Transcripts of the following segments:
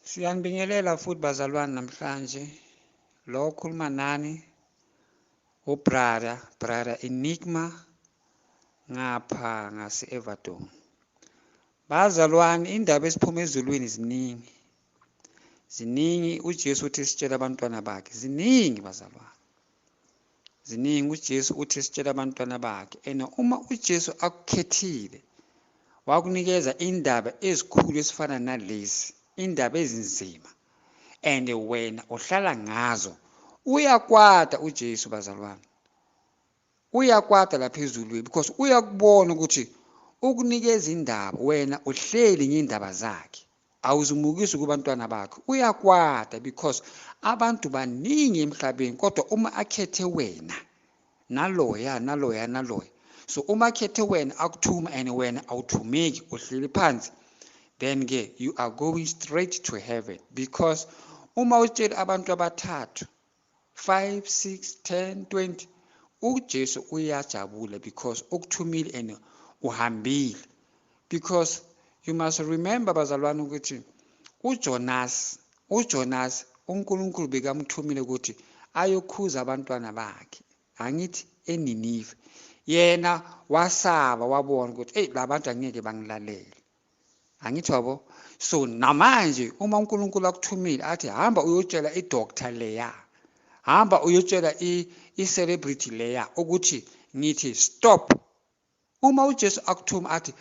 Siyanibingelela futhi bazalwane namhlanje. Lo okhuluma nani ubrother, brother Enigma ngapha ngase-Everton. Bazalwane, indaba esiphuma ezulwini ziningi. Ziningi uJesu uthi sitshela abantwana bakhe. Ziningi bazalwane. Ziningi uJesu uthi sitshela abantwana bakhe. And uma uJesu akukhethile wakunikeza indaba ezikhulu esifana nalezi, indaba ezinzima and wena uhlala ngazo, uyakwata uJesu bazalwane. Uyakwata lapha ezulwini because uyakubona ukuthi ukunikeza indaba wena uhleli ngendaba zakhe. Awuzimukisi kubantwana bakhe. Uyakwata because abantu baningi emhlabeni kodwa uma akhethe wena naloya naloya naloya, so uma akhethe wena akuthuma and wena awuthumeki uhleli phansi, then ke you are going straight to heaven. Because uma utshela abantu abathathu 5 6 10 20, uJesu uyajabula because ukuthumile and uhambile. Because you must remember bazalwane ukuthi uJonas uNkulunkulu bekamthumile ukuthi ayokhuza abantwana bakhe, angithi eNinive. Yena wasaba, wabona ukuthi hey, labantu angeke bangilalele, angithi wabo. So namanje uma uNkulunkulu akuthumile athi hamba uyotshela idoctor leya, hamba uyotshela i-celebrity leya ukuthi ngithi stop. Uma uJesu akuthuma athi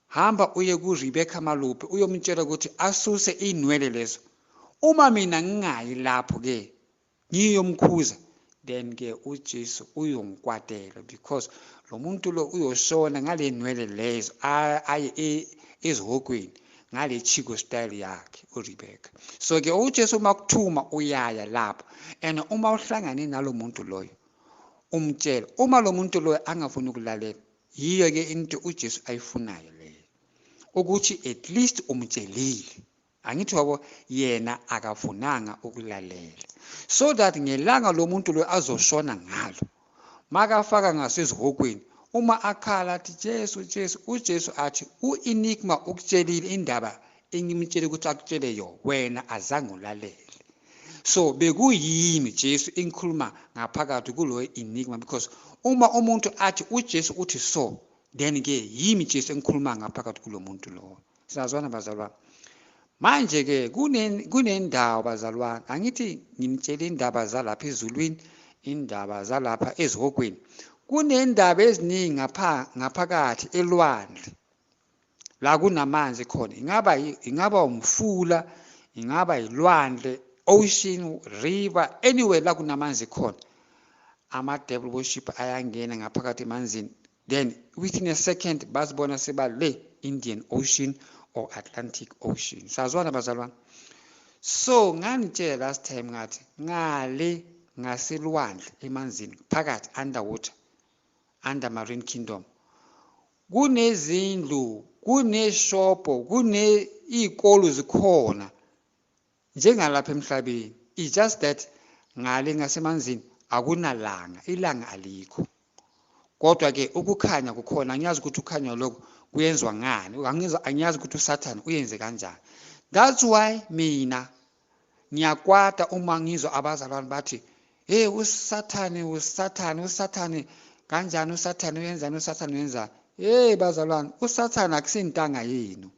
hamba uye kuRebecca Malupe uyomtshela ukuthi asuse inwele lezo, uma mina ngingayi lapho ke ngiyomkhuza, then ke uJesu uyongikwatela because lo muntu lo uyoshona ngale nwele lezo aye ezihogweni ngale chiko style yakhe uRebecca. So ke uJesu uma kuthuma uyaya lapho, and uma uhlangane nalo muntu loyo umtshela, uma lo muntu loyo angafuni ukulalela, yiyo ke into uJesu ayifunayo leyo, ukuthi at least umtshelile, angithi wabo, yena akafunanga ukulalela, so that ngelanga lo muntu lo azoshona ngalo makafaka ngasezihogweni, uma akhala athi Jesu Jesu, uJesu athi uEnigma ukutshelile indaba engimtshele ukuthi akutshele yo, wena azange ulalele. So bekuyimi Jesu engikhuluma ngaphakathi kulo Enigma, because uma umuntu athi uJesu uthi so, then ke yimi Jesu engikhuluma ngaphakathi kulo muntu lowo. Siyazwana bazalwane? Manje ke kunendawo bazalwane, angithi nginitshela indaba zalapha ezulwini, indaba zalapha ezihogweni. Kunendaba eziningi ngaphakathi elwandle la kunamanzi khona, ingaba umfula, ingaba ilwandle, ocean, river, anywhere la kunamanzi khona, ama-devil worship ayangena ngaphakathi emanzini, then within a second bazibona seba le Indian Ocean or Atlantic Ocean. Sazwana bazalwane? So nganitshela last time ngathi ngale ngaselwandle emanzini phakathi underwater, under marine kingdom, kunezindlu, kuneshopo, kune iy'kolo zikhona njengalapha emhlabeni. It's just that ngale ngasemanzini akunalanga, ilanga alikho, kodwa ke ukukhanya kukhona. Angiyazi ukuthi ukukhanya lokho kuyenzwa ngani, angiyazi ukuthi uSathane uyenze kanjani. That's why mina ngiyakwata uma ngizwa abazalwane bathi hey, uSathane, uSathane, uSathane kanjani, uSathane uyenzani, uSathane uyenzani. Hey bazalwane, uSathane akusintanga yenu,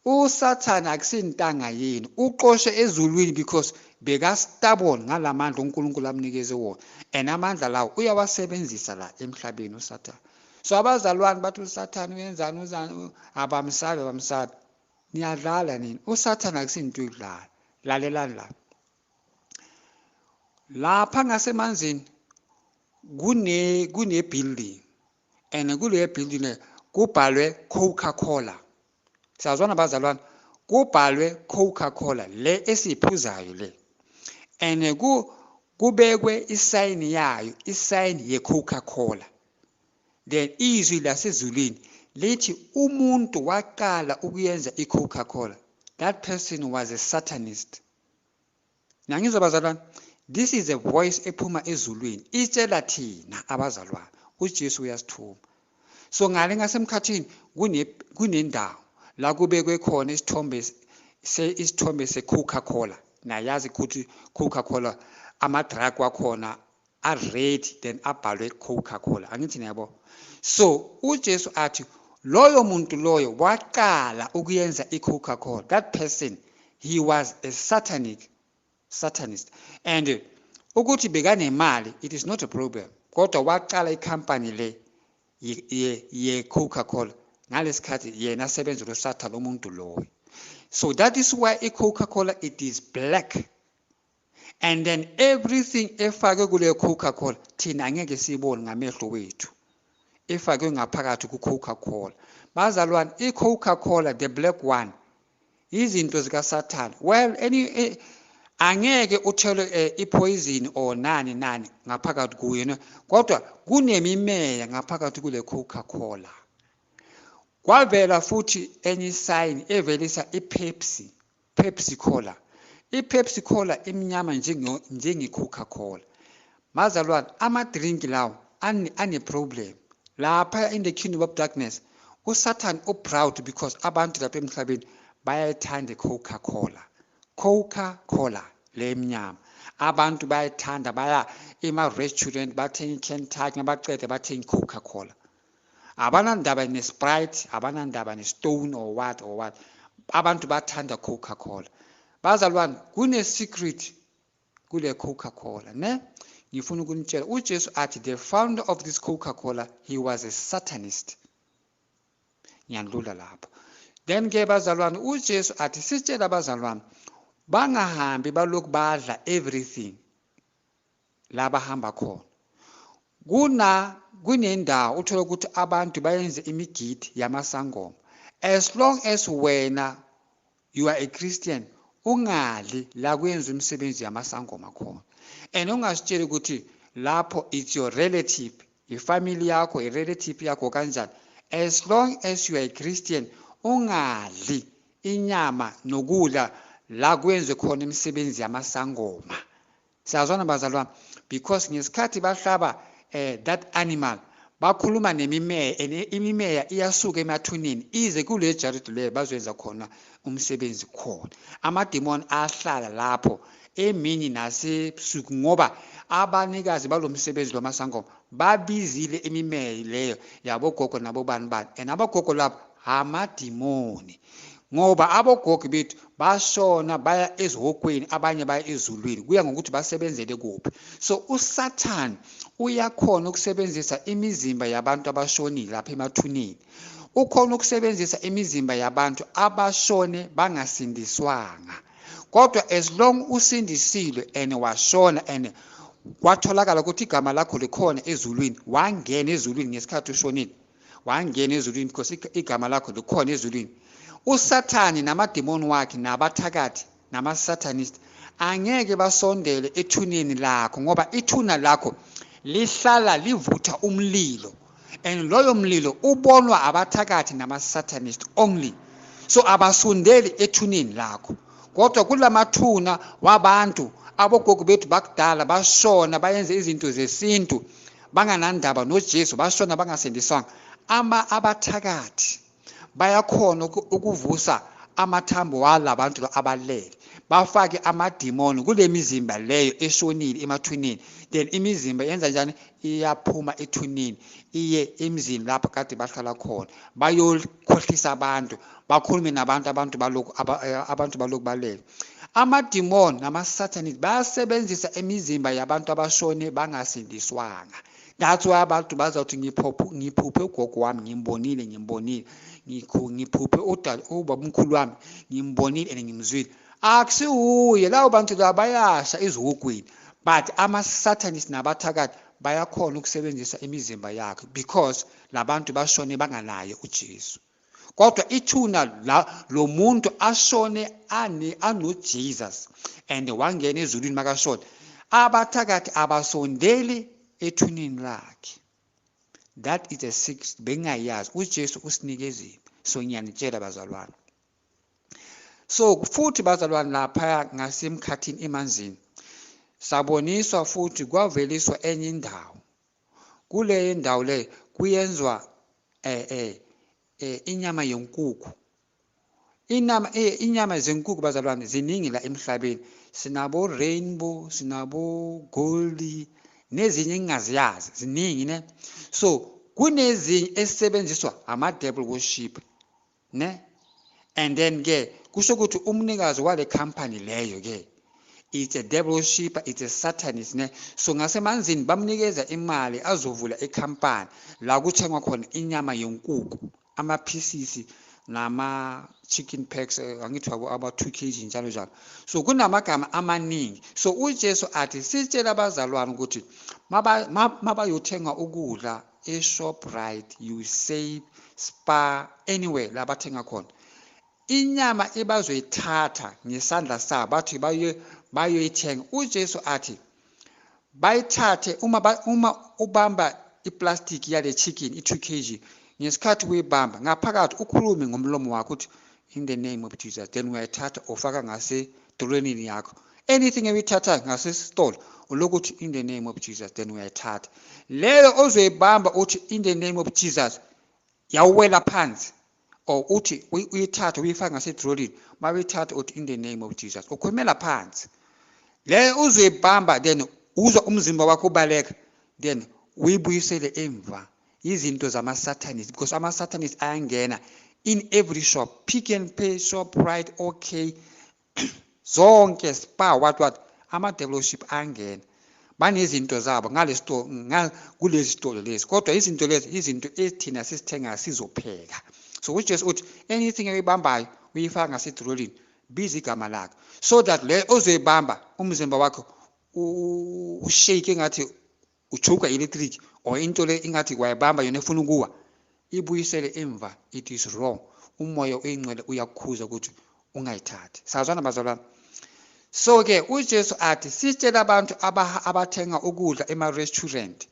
uSathane akusintanga yenu, uxoshe ezulwini because beka stubborn ngalamandla uNkulunkulu amnikeze wona, and amandla lawo uyawasebenzisa la emhlabeni uSathane. So abazalwane bathi uSathane uyenzani, uzani, abamsabi, abamsabi. Niyadlala nini, uSathane akusinto yokudlala. Lalelani la, lapha ngasemanzini kune building, and kule building kubhalwe Coca-Cola. Siyazwana bazalwane? Kubhalwe Coca-Cola le esiyiphuzayo le, and kubekwe isayini yayo, isayini ye-Coca-Cola. Then izwi lasezulwini lithi umuntu waqala ukuyenza i-Coca-Cola, that person was a satanist. Nangizwa bazalwane? This is a voice ephuma ezulwini itshela thina abazalwane, uJesu uyasithuma. So ngale ngasemkhathini kunendawo la kubekwe khona isithombe Isithombe se-Coca-Cola, nayazi ukuthi Coca-Cola ama-drug wakhona a-red, then abhalwe Coca-Cola, angithi niyabo? So uJesu athi loyo muntu loyo waqala ukuyenza i-Coca-Cola, that person, he was a satanist, and ukuthi bekanemali, it is not a problem, kodwa waqala ikhampani le ye-Coca-Cola ngalesikhathi yena asebenza lo Sathane umuntu loyo. So that is why i-Coca-Cola, it is black, and then everything efakwe kule Coca-Cola thina angeke siyibone ngamehlo wethu, efakwe ngaphakathi ku-Coca-Cola. Bazalwane, i-Coca-Cola, the black one, izinto zikaSathane. Well, any angeke uthele ipoison or nani nani ngaphakathi kuyo, kodwa kunemimeya ngaphakathi kule Coca-Cola. Kwavela futhi enye sign evelisa iPepsi, Pepsi Cola. IPepsi Cola imnyama njenge Coca-Cola. Bazalwane, ama-drink lawo ane problem lapha in the kingdom of darkness. uSatan uproud because abantu lapha emhlabeni bayayithanda iCoca-Cola. Coca-Cola le emnyama abantu bayayithanda, baya ema-restaurant bathenga i-Kentucky, mabaqeda bathenga i-Coca-Cola. Abanandaba ne-Sprite, abanandaba ne-Stone or what or what, abantu bathanda Coca-Cola. Bazalwane, kune-secret kule Coca-Cola, ne? Ngifuna ukunitshela, uJesu athi the founder of this Coca-Cola, he was a satanist. Ngiyandlula lapho. Then ke bazalwane, uJesu athi sitshela abazalwane bangahambi balokhu badla everything la bahamba khona. Kunendawo uthola ukuthi abantu bayenze imigidi yamasangoma. As long as wena you are a Christian, ungadli la kwenza imisebenzi yamasangoma khona, and ungasitsheli ukuthi lapho it's your relative, ifamily yakho, i-relative yakho kanjani. As long as you are a Christian, ungadli inyama nokudla la kwenze khona imisebenzi yamasangoma. Siyazwana bazalwane? Because ngesikhathi bahlaba that animal, bakhuluma nemimeya, and imimeya iyasuka emathuneni ize kule jaridi leyo bazoyenza khona umsebenzi khona. Amadimoni ahlala lapho emini nasebusuku, ngoba abanikazi balo msebenzi lwamasangoma babizile imimeya leyo yabogogo nabobani bani, and abogogo labo amadimoni, ngoba abogogo bethu bashona baya ezihogweni, abanye baya ezulwini, kuya ngokuthi basebenzele kuphi. So uSathane uyakhona ukusebenzisa imizimba yabantu abashonile lapha emathuneni, ukhona ukusebenzisa imizimba yabantu abashone bangasindiswanga. Kodwa as long usindisile and washona and kwatholakala ukuthi igama lakho likhona ezulwini, wangena ezulwini ngesikhathi ushonile, wangena ezulwini because igama lakho likhona ezulwini, uSathane namadimoni wakhe nabathakathi nama-satanist angeke basondele ethuneni lakho, ngoba ithuna lakho lihlala livutha umlilo, and loyo mlilo ubonwa abathakathi nama-satanist only. So abasondeli ethuneni lakho. Kodwa kulamathuna wabantu abogogo bethu bakudala bashona bayenze izinto zesintu banganandaba noJesu, bashona bangasindiswanga, abathakathi bayakhona ukuvusa amathambo walabantu abalele, bafake amadimoni kule mizimba leyo eshonile emathuneni. Then imizimba yenza njani? Iyaphuma ethuneni iye emzini lapho kade bahlala khona, bayokhohlisa abantu, bakhulume nabantu, abantu balokhu abantu balokhu balele. Amadimoni nama-satanist bayasebenzisa imizimba yabantu abashone bangasindiswanga. That's why abantu bazawuthi ngiphuphe ugogo wami, ngimbonile, ngiphuphe ubabamkhulu wami, ngimbonile and ngimzwile. Akusiwuye, labo bantu laba bayasha ezihogweni, but ama-satanist nabathakathi bayakhona ukusebenzisa imizimba yakhe because labantu bashone banganaye uJesu. Kodwa ithuna la lo muntu ashone ano Jesus and wangena ezulwini makashona, abathakathi abasondeli ethuneni lakhe. That is a secret bengayazi, uJesu usinikezile. So ngiyanitshela bazalwane. So futhi bazalwane, lapha ngasemkhathini emanzini saboniswa futhi kwaveliswa enye indawo. Kule ndawo le kuyenzwa inyama yenkukhu. Inyama inyama zenkukhu bazalwane ziningi la emhlabeni. Sinabo rainbow, sinabo gold, nezinye engingaziyazi ziningi ne. So kunezinye esebenziswa ama-devil worship ne. And then ke kusho ukuthi umnikazi wale company leyo ke it's a devil worshipper, it's a satanist ne. So ngasemanzini bamnikeza imali azovula ikhampani la kuthengwa khona inyama yenkukhu, ama-pieces nama-chicken packs, angithi aba 2 kg njalo njalo. So kunamagama amaningi. So uJesu athi sitshela abazalwane ukuthi mabayothenga ukudla eShoprite, Usave, Spar, anywhere la bathenga khona inyama ebazoyithatha ngesandla sabo bathi bayoyithenga. uJesu athi bayithathe uma ubamba iplastic yale chicken i2 kg, ngesikhathi uyibamba ngaphakathi ukhulume ngomlomo wakho uthi in the name of Jesus, then uyayithatha ufaka ngasedolweni yakho. Anything oyithatha ngasesitolo ulokhu uthi in the name of Jesus, then uyayithatha leyo ozoyibamba uthi in the name of Jesus, yawela phansi, or uthi uyithathe uyifake ngasedrolini, mawuyithatha uthi in the name of Jesus, ukhulumela phansi leyo uzoyibamba, then uzwa umzimba wakho ubaleka, then uyibuyisele emva. Izinto zama-satanist, because ama-satanist ayangena in every shop, Pick n Pay, Shoprite, okay, zonke, Spar, what what, ama-devil worship ayangena, banezinto zabo ngale sitolo, kulezi sitolo lezi. Kodwa izinto lezi izinto ethina sisithenga sizopheka. So uJesu uthi anything oyibambayo uyifaka ngasedrolini, biza igama lakhe, so that le ozoyibamba umzimba wakho ushake engathi uchuka electric or into le ingathi wayibamba yona efuna ukuwa, ibuyisele emva. It is wrong. Umoya oyingcwele uyakukhuza ukuthi ungayithathi. Sazwana bazalwane? So ke uJesu athi sitshela abantu abathenga ukudla ema-restaurant,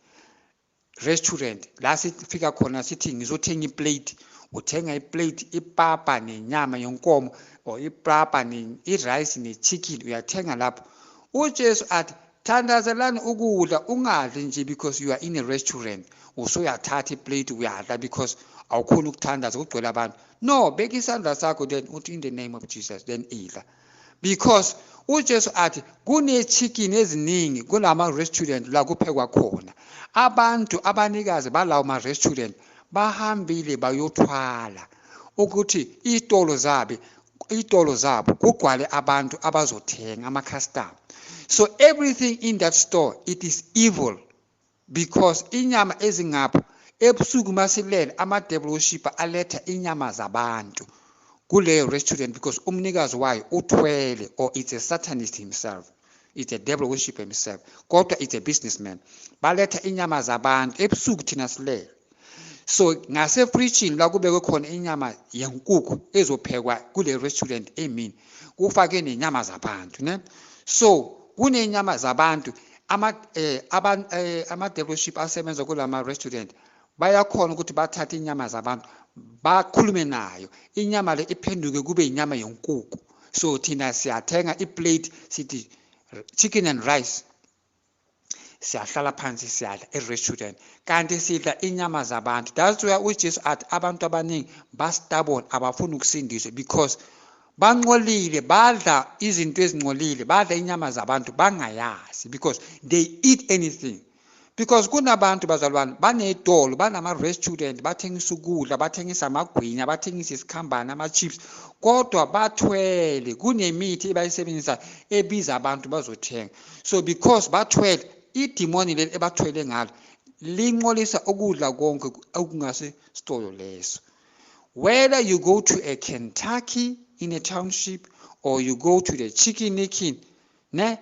restaurant la sifika khona sithi ngizothenga iplate, uthenga iplate ipapa nenyama yenkomo or ipapa i-rice ne-chicken, uyathenga lapho. uJesu athi thandazelani ukudla, ungadli nje because you are in a restaurant, usuyathatha iplate uyadla because awukhoni ukuthandaza, kugcwele abantu. No, beka isandla sakho then uthi in the name of Jesus, then idla, because uJesu athi kune-chicken eziningi kulama-restaurant la kuphekwa khona. Abantu abanikazi balawo ma-restaurant bahambile bayothwala ukuthi iy'tolo zabe iy'tolo zabo kugcwale abantu abazothenga, ama-customer. So everything in that store, it is evil, because inyama ezingapha ebusuku masilele ama-devil worshipper aletha inyama zabantu kuleyo restaurant, because umnikazi wayo uthwele or it's a satanist himself, it's a devil worshipper himself, kodwa it's a businessman. Baletha inyama zabantu ebusuku thina silele. So ngasefrijini la kubekwe khona inyama yenkukhu ezophekwa kule restaurant emini, kufake nenyama zabantu ne. So kunenyama zabantu, ama devil worship asebenza kulama restaurant bayakhona ukuthi bathathe inyama zabantu bakhulume nayo, inyama le iphenduke kube inyama yenkukhu. So thina siyathenga iplate sithi chicken and rice, siyahlala phansi siyadla e-restaurant, kanti sidla inyama zabantu. That's why uJesu athi abantu abaningi ba-stubborn, abafuni ukusindiswa because bancolile, badla izinto ezingcolile, badla inyama zabantu bangayazi, because they eat anything. Because kunabantu bazalwane baney'tolo, banama-restaurant, bathengisa ukudla, bathengisa amagwinya, bathengisa isikhambane, ama-chips, kodwa bathwele, kunemithi ebayisebenzisayo ebiza abantu bazothenga. So because bathwele, idimoni leli ebathwele ngalo lincolisa ukudla konke okungasesitolo leso. Whether you go to a Kentucky in a township or you go to the Chicken Licken ne,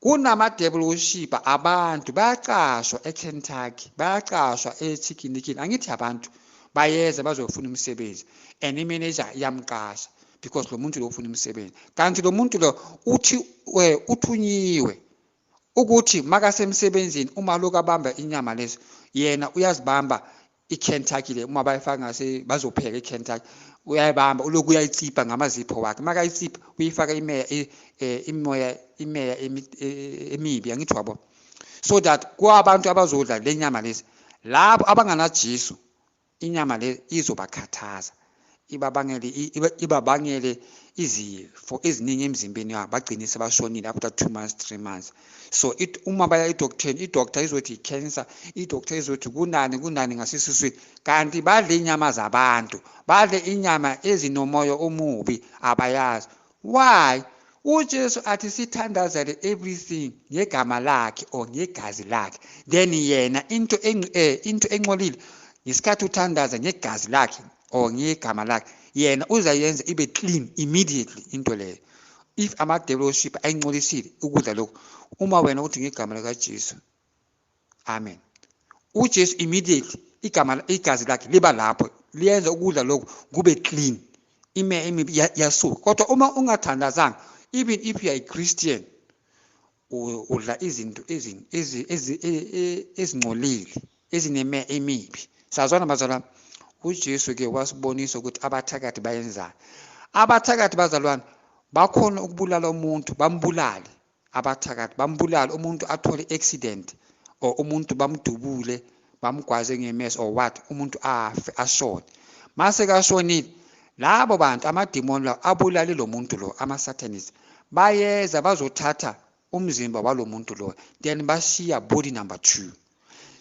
kunama-devil worshipper. Abantu bayaqashwa eKentucky, bayaqashwa e-Chicken Licken. Angithi abantu bayeza bazofuna umsebenzi and imanager iyamqasha because lo muntu lo ufuna umsebenzi, kanti lo muntu lo uthi uthunyiwe ukuthi makasemsebenzini uma lokhu abamba inyama lezo, yena uyazibamba iKentucky le, uma bayifaka ngase bazopheka iKentucky, uyayibamba ulokhu uyayitsipha ngamazipho wakhe, makayitsipha uyifaka imeya imoya imeya emibi, angithi wabo, so that kwabantu abazodla le nyama lezi labo abanganaJesu, inyama le izobakhathaza. ibabangele izifo eziningi emzimbeni yabo, bagcine sebashonile after 2 months, 3 months. So uma baya edoctoreni, idoctor izothi cancer, idoctor izothi kunani kunani ngasesiswini, kanti badle inyama zabantu, badle inyama ezinomoya omubi, abayazi why. UJesu athi sithandazele everything ngegama lakhe or ngegazi lakhe, then yena into engcolile ngesikhathi uthandaza ngegazi lakhe or ngegama lakhe, yena uzayenza ibe clean immediately into leyo. If ama-devilship ayingcolisile ukudla lokhu, uma wena uthi ngegama likaJesu amen, uJesu immediately igama igazi lakhe liba lapho, liyenza ukudla lokhu kube clean, ime emibi yasuka. Kodwa uma ungathandazanga, even if you are a Christian, udla izinto ezingcolile ezineme emibi. Sazwana bazalwane, uJesu ke wasibonisa ukuthi abathakathi bayenzani. Abathakathi bazalwane bakhona ukubulala umuntu, bambulale. Abathakathi bambulale umuntu, athole accident, or umuntu bamdubule, bamgwaze ngemesi or what, umuntu afe ashone. Mase kashonile, labo bantu amadimoni lawo abulale lo muntu lo, ama-Satanists bayeza bazothatha umzimba walo muntu lo, then bashiya body number 2.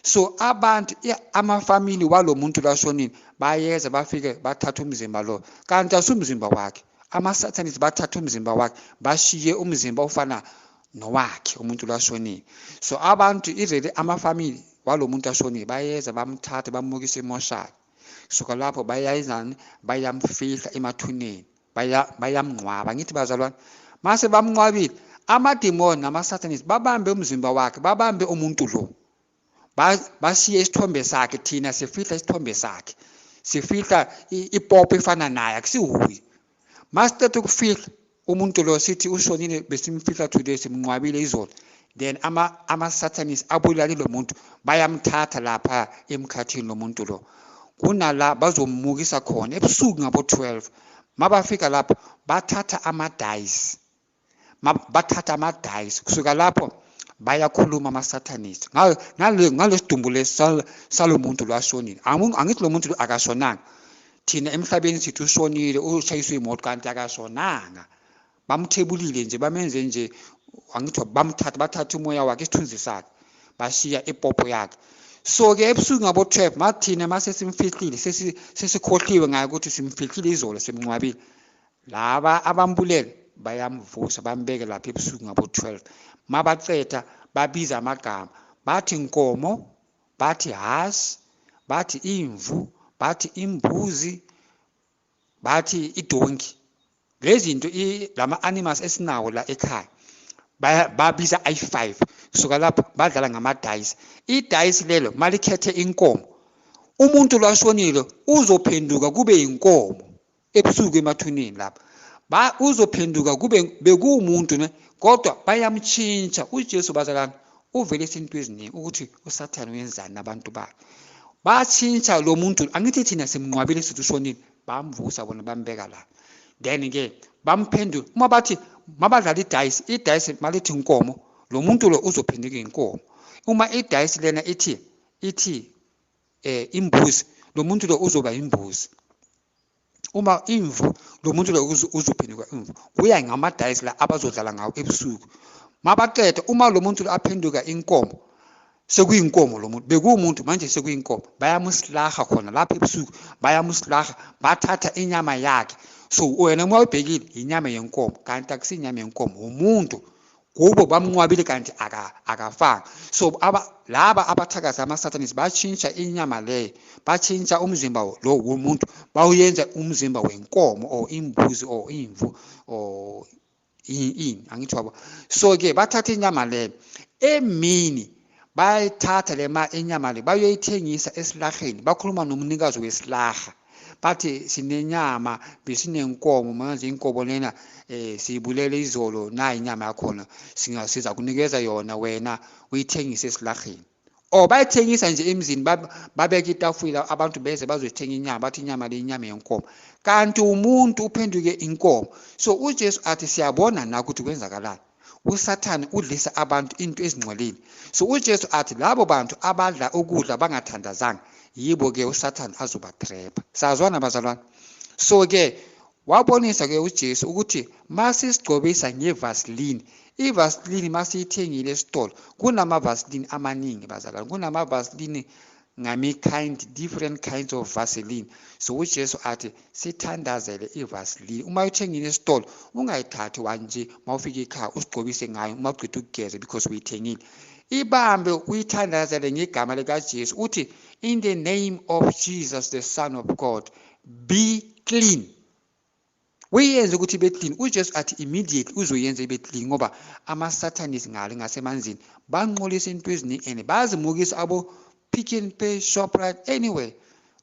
So abantu amafamili walo muntu lashonile bayeza bafike bathatha umzimba lo, kanti asumzimba wakhe. Ama-Satanists bathatha umzimba wakhe, bashiye umzimba ofana nowakhe umuntu lashonile. So abantu irele amafamili walo muntu ashonile bayeza bamthathe bamukise emoshari. Suka lapho bayayizani, bayamfihla emathuneni, bayamngcwaba. Ngithi bazalwane, mase bamngcwabile, amadimoni nama-Satanists babambe umzimba wakhe, babambe umuntu lo, bashiye isithombe sakhe. Thina sifihla isithombe sakhe, sifihla ipopo efana naye, akusihuye. Masiqeda ukufihla umuntu lo, sithi ushonile, besimfihla today, simngcwabile izolo, then ama-Satanists abulale lo muntu, bayamthatha lapha emkhathini lo muntu lo, kunala bazomukisa khona ebusuku ngabo 12. Mabafika lapho bathatha ama-dice, bathatha ama-dice. Kusuka lapho bayakhuluma ama-Satanists ngalesidumbu lesi salo muntu lo ashonile. Angithi lo muntu lo akashonanga, thina emhlabeni sithi ushonile, ushayiswe imoto, kanti akashonanga. Bamthebulile nje, bamenze nje, angithi bamthatha, bathatha umoya wakhe, isithunzi sakhe, bashiya ipopo yakhe. So ke ebusuku ngabo 12, mathina mase simfihlile, sesikhohliwe ngaye ukuthi simfihlile izolo, simngcwabile, laba abambulele bayamvusa, bambeke lapha ebusuku ngabo 12. Mabaceda babiza amagama, bathi nkomo, bathi hasi, bathi imvu, bathi imbuzi, bathi idonki. Lezi zinto lama animals esinawo la ekhaya babiza i5. Kusuka lapho badlala ngama-dice. I-dice lelo malikhethe inkomo, umuntu lwashonile uzophenduka kube inkomo ebusuku emathuneni lapha, uzophenduka kube bekuwumuntu ne, kodwa bayamtshintsha. uJesu bazalwane uvele izinto eziningi ukuthi uSathane uyenzani nabantu bakhe. Batshintsha lo muntu, angithi thina simnqwabile sithi ushonile, bamvusa bona bambeka la, then ke bamphendula. Uma bathi mabadlala i-dice, i-dice malithi inkomo, lo muntu lo uzophenduka inkomo. Uma i-dice lena ithi imbuzi, lo muntu lo uzoba imbuzi. Uma imvu, lo muntu lo uzophenduka imvu. Kuya ngama-dice la abazodlala ngawo ebusuku. Mabaqeda, uma lo muntu lo aphenduka inkomo, sekuyinkomo lo muntu, bekuwumuntu manje sekuyinkomo, bayamusilaha khona lapha ebusuku, bayamusilaha, bathatha inyama yakhe. So wena uma ubhekile inyama yenkomo, kanti akusinyama yenkomo, umuntu kubo bamnqwabile kanti akafanga. So laba abathakathi ama-Satanists batshintsha inyama leyo, batshintsha umzimba lo womuntu, bawuyenza umzimba wenkomo or imbuzi or imvu or ini, angithi wabo. So ke bathatha inyama leyo emini, bayayithatha le inyama le bayoyithengisa esilaheni, bakhuluma nomnikazi wesilaha, bathi sinenyama, besinenkomo manje inkomo lena siyibulele izolo, nayi inyama yakhona, siza kunikeza yona wena uyithengise esilaheni. Or bayithengisa nje emzini, babeke itafula, abantu beze bazoyithenga inyama, bathi inyama le inyama yenkomo, kanti umuntu uphenduke inkomo. So uJesu athi siyabona na ukuthi kwenzakalani, uSathane udlisa abantu into ezingcolile. So uJesu athi labo bantu abadla ukudla bangathandazanga, yibo ke uSathane azobatrapha. Sazwana bazalwane? So-ke wabonisa-ke uJesu ukuthi masisigcobisa ngevaseline, ivaseline masiyithengile esitolo, kunama-vaseline amaningi bazalwane, kunama-vaseline ngami-kind, different kinds of vaseline. So uJesu athi sithandazele ivaseline. Uma uyithengile esitolo ungayithathi wanje, uma ufika ekhaya usigcobise ngayo uma uqeda ukugeza because uyithengile. Ibambe uyithandazele ngegama likaJesu, uthi in the name of Jesus the Son of God, be clean. Uyenze ukuthi ibe clean. UJesu athi immediately uzoyenza ibe clean, ngoba ama-satanist ngale ngasemanzini banqolisa into eziningi and bazimukisa abo Pick n Pay, Shoprite, anyway,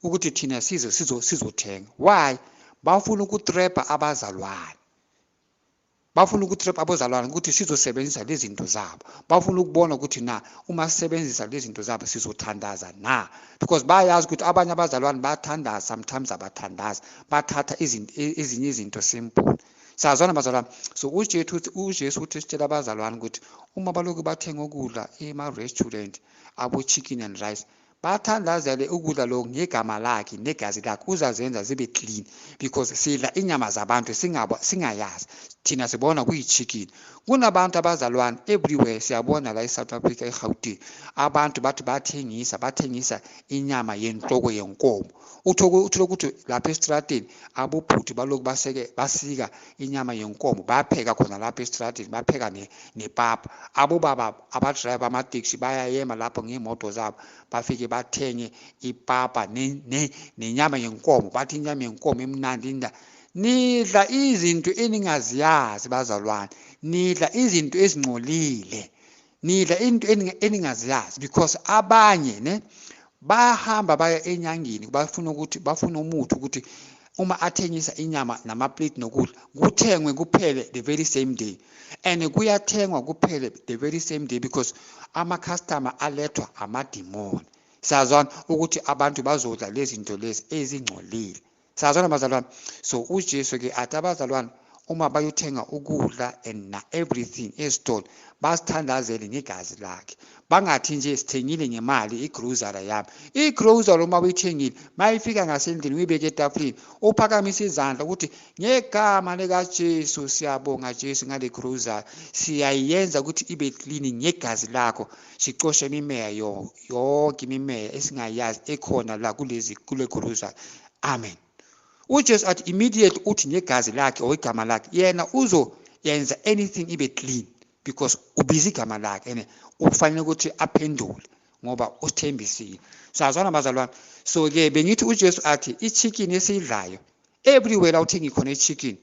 ukuthi thina size sizothenga. Why? Bafuna ukutrapha abazalwane, bafuna ukutrap abazalwane ukuthi sizosebenzisa lezi zinto zabo. Bafuna ukubona ukuthi na uma sisebenzisa lezi zinto zabo sizothandaza na, because bayazi ukuthi abanye abazalwane bayathandaza, sometimes abathandazi, bathatha izinto ezinye izinto simple. Siyazwana bazalwane? So uJesu uthi sitshela abazalwane ukuthi uma balokhu bathenga ukudla ema-restaurant, abo-chicken and rice, bathandazele ukudla lokhu ngegama lakhe negazi lakhe, uzazenza zibe clean, because sidla inyama zabantu singayazi thina, sibona kuyi-chicken. Kunabantu abazalwane everywhere, siyabona la e-South Africa, eGauteng, abantu bathi bathengisa inyama yenhloko yenkomo. Uthole ukuthi lapha esitradeni abobhuti balokhu baseke basika inyama yenkomo, bayapheka khona lapha esitradeni, bapheka nepapa. Abobaba abadrayiva amateksi bayayema lapho ngey'moto zabo, bafike bathenge ipapa nenyama yenkomo, bathi inyama yenkomo imnandi. Inda nidla izinto eningaziyazi bazalwane, nidla izinto ezingcolile, nidla into eningaziyazi, because abanye ne bayahamba baya enyangeni, bafuna ukuthi bafuna umuthi ukuthi uma athengisa inyama namaplate nokudla kuthengwe kuphele the very same day, and kuyathengwa kuphele the very same day, because ama-customer alethwa amadimoni. Siyazwana ukuthi abantu bazodla lezi zinto lezi ezingcolile. Siyazwana bazalwane? So uJesu-ke athi abazalwane uma bayothenga ukudla and na everything esitolo, basithandazele ngegazi lakhe, bangathi nje sithengile ngemali igrocery yami. Igrocery uma uyithengile, mayifika ngasendlini uyibeke etafuleni, uphakamise izandla ukuthi ngegama likaJesu, siyabonga Jesu ngale grocery, siyayenza ukuthi ibe clean ngegazi lakho, sicoshe imimeya yonke imimeya esingayazi ekhona la kulezi kule grocery. Amen. UJesu athi immediately uthi ngegazi lakhe or igama lakhe, yena uzoyenza anything ibe clean, because ubiza igama lakhe and ufanele ukuthi aphendule ngoba usithembisile. Sazwana bazalwane? So-ke bengithi uJesu athi i-chicken esiyidlayo everywhere, la uthenga khona i-chicken,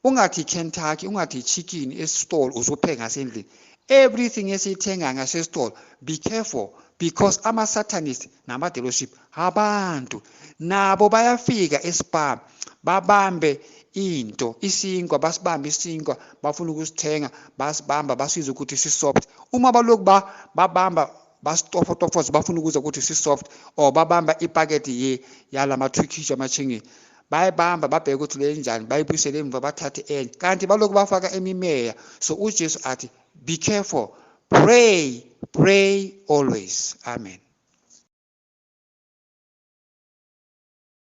ungathi Kentucky, ungathi i-chicken esitolo uzopheka ngasendlini, everything esiyithenga ngasesitolo, be careful, because ama-satanist nama-dealership abantu nabo bayafika eSpar, babambe into isinkwa, basibambe isinkwa, bafuna ukusithenga, basibamba basizwe ukuthi si-soft. Uma balokhu babamba basitofotofoza, bafuna ukuza ukuthi si-soft, or babamba ipaketi yalama-Turkish amachingini, bayibamba babheke ukuthi le njani, bayibuyisele emva, bathathe enye, kanti balokhu bafaka imimeya. So uJesu athi be careful, pray, pray always. Amen.